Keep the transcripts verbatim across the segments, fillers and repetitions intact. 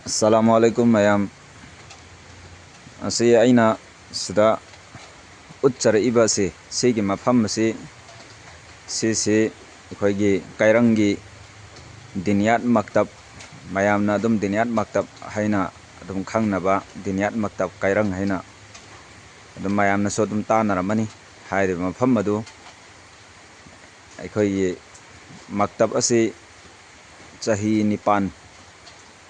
ꯑꯁꯂꯥꯃꯨ ꯑꯂꯥꯏꯀꯨꯝ ꯃꯌꯥꯝ꯫ ꯑꯁꯤ ꯑꯩꯅ ꯁꯤꯗ ꯎꯠꯆꯔꯛꯏꯕ ꯑꯁꯤ, ꯁꯤꯒꯤ ꯃꯐꯝ ꯑꯁꯤ, ꯁꯤꯁꯤ ꯑꯩꯈꯣꯏꯒꯤ ꯀꯩꯔꯪꯒꯤ ꯗꯤꯅꯤꯌꯥꯠ ꯃꯛꯇꯕ, ꯃꯌꯥꯝꯅ ꯑꯗꯨꯝ ꯗꯤꯅꯤꯌꯥꯠ ꯃꯛꯇꯕ ꯍꯥꯏꯅ ꯑꯗꯨꯝ ꯈꯪꯅꯕ, ꯗꯤꯅꯤꯌꯥꯠ ꯃꯛꯇꯕ ꯀꯩꯔꯪ ꯍꯥꯏꯅ ꯑꯗꯨꯝ ꯃꯌꯥꯝꯅꯁꯨ ꯑꯗꯨꯝ ꯇꯥꯟꯅꯔꯝꯃꯅꯤ꯫ ꯍꯥꯏꯔꯤꯕ ꯃꯐꯝ ꯑꯗꯨ ꯑꯩꯈꯣꯏꯒꯤ ꯃꯛꯇꯕ ꯑꯁꯤ ꯆꯍꯤ ꯅꯤꯄꯥꯟ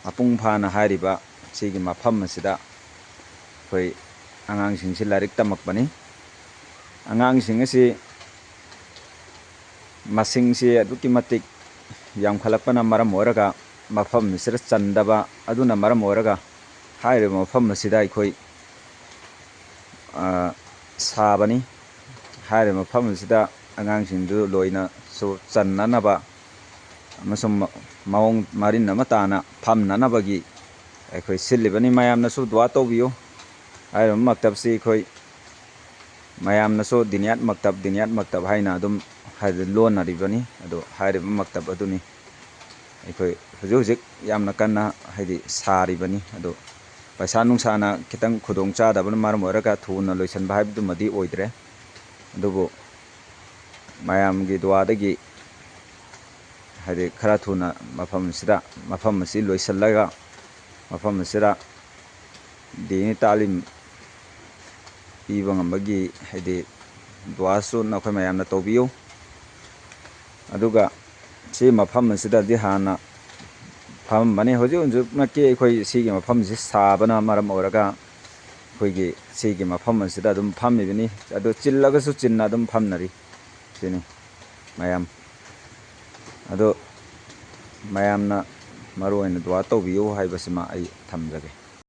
ꯃꯄꯨꯡ ꯐꯥꯅ ꯍꯥꯏꯔꯤꯕ ꯁꯤꯒꯤ ꯃꯐꯝ ꯑꯁꯤꯗ ꯑꯩꯈꯣꯏ ꯑꯉꯥꯡꯁꯤꯡꯁꯤ ꯂꯥꯏꯔꯤꯛ ꯇꯝꯃꯛꯄꯅꯤ꯫ ꯑꯉꯥꯡꯁꯤꯡ ꯑꯁꯤ ꯃꯁꯤꯡꯁꯤ ꯑꯗꯨꯛꯀꯤ ꯃꯇꯤꯛ ꯌꯥꯝꯈꯠꯂꯛꯄꯅ ꯃꯔꯝ ꯑꯣꯏꯔꯒ ꯃꯐꯝ ꯑꯁꯤꯗ ꯆꯟꯗꯕ ꯑꯗꯨꯅ ꯃꯔꯝ ꯑꯣꯏꯔꯒ ꯍꯥꯏꯔꯤꯕ ꯃꯐꯝ ꯑꯁꯤꯗ ꯑꯩꯈꯣꯏ, ꯑ, ꯁꯥꯕꯅꯤ꯫ ꯍꯥꯏꯔꯤꯕ ꯃꯐꯝ ꯑꯁꯤꯗ ꯑꯉꯥꯡꯁꯤꯡꯗꯨ ꯂꯣꯏꯅꯁꯨ ꯆꯟꯅꯅꯕ ꯑꯃꯁꯨꯡ ꯃ-, ꯃꯑꯣꯡ ꯃꯔꯤꯟ ꯑꯃ ꯇꯥꯅ ꯐꯝꯅꯅꯕꯒꯤ ꯑꯩꯈꯣꯏ ꯁꯤꯜꯂꯤꯕꯅꯤ꯫ ꯃꯌꯥꯝꯅꯁꯨ ꯗꯨꯋꯥ ꯇꯧꯕꯤꯌꯨ꯫ ꯍꯥꯏꯔꯤꯕ ꯃꯛꯇꯕꯁꯤ ꯑꯩꯈꯣꯏ ꯃꯌꯥꯝꯅꯁꯨ ꯗꯤꯅꯤꯌꯥꯠ ꯃꯛꯇꯕ, ꯗꯤꯅꯤꯌꯥꯠ ꯃꯛꯇꯕ ꯍꯥꯏꯅ ꯑꯗꯨꯝ ꯍꯥꯏꯗꯤ ꯂꯣꯟꯅꯔꯤꯕꯅꯤ꯫ ꯑꯗꯣ ꯍꯥꯏꯔꯤꯕ ꯃꯛꯇꯕ ꯑꯗꯨꯅꯤ ꯑꯩꯈꯣꯏ ꯍꯧꯖꯤꯛ ꯍꯧꯖꯤꯛ ꯌꯥꯝꯅ ꯀꯟꯅ ꯍꯥꯏꯗꯤ ꯁꯥꯔꯤꯕꯅꯤ꯫ ꯑꯗꯣ ꯄꯩꯁꯥ ꯅꯨꯡꯁꯥꯅ ꯈꯤꯇꯪ ꯈꯨꯗꯣꯡ ꯆꯥꯗꯕꯅ ꯃꯔꯝ ꯑꯣꯏꯔꯒ ꯊꯨꯅ ꯂꯣꯏꯁꯤꯟꯕ ꯍꯥꯏꯕꯗꯨꯃꯗꯤ ꯑꯣꯏꯗ꯭ꯔꯦ꯫ ꯑꯗꯨꯕꯨ ꯃꯌꯥꯝꯒꯤ ꯗꯨꯋꯥꯗꯒꯤ ꯍꯥꯏꯗꯤ ꯈꯔ ꯊꯨꯅ ꯃꯐꯝꯁꯤꯗ, ꯃꯐꯝ ꯑꯁꯤ ꯂꯣꯏꯁꯤꯜꯂꯒ ꯃꯐꯝ ꯑꯁꯤꯗ ꯗꯤꯅꯤ ꯇꯥꯂꯤꯝ ꯄꯤꯕ ꯉꯝꯕꯒꯤ ꯍꯥꯏꯗꯤ ꯗꯨꯋꯥꯁꯨ ꯅꯈꯣꯏ ꯃꯌꯥꯝꯅ ꯇꯧꯕꯤꯌꯨ꯫ ꯑꯗꯨꯒ ꯁꯤ ꯃꯐꯝ ꯑꯁꯤꯗꯗꯤ ꯍꯥꯟꯅ ꯐꯝꯃꯝꯕꯅꯤ꯫ ꯍꯧꯖꯤꯛ ꯍꯧꯖꯤꯛꯃꯛꯀꯤ ꯑꯩꯈꯣꯏ ꯁꯤꯒꯤ ꯃꯐꯝꯁꯤ ꯁꯥꯕꯅ ꯃꯔꯝ ꯑꯣꯏꯔꯒ ꯑꯩꯈꯣꯏꯒꯤ ꯁꯤꯒꯤ ꯃꯐꯝ ꯑꯁꯤꯗ ꯑꯗꯨꯝ ꯐꯝꯃꯤꯕꯅꯤ꯫ ꯑꯗꯨ ꯆꯤꯜꯂꯒꯁꯨ ꯆꯤꯟꯅ ꯑꯗꯨꯝ ꯐꯝꯅꯔꯤ꯫ ꯁꯤꯅꯤ ꯃꯌꯥꯝ꯫ ꯑꯗꯣ ꯃꯌꯥꯝꯅ ꯃꯔꯨ ꯑꯣꯏꯅ ꯗꯨꯋꯥ ꯇꯧꯕꯤꯌꯨ ꯍꯥꯏꯕꯁꯤꯃ ꯑꯩ ꯊꯝꯖꯒꯦ꯫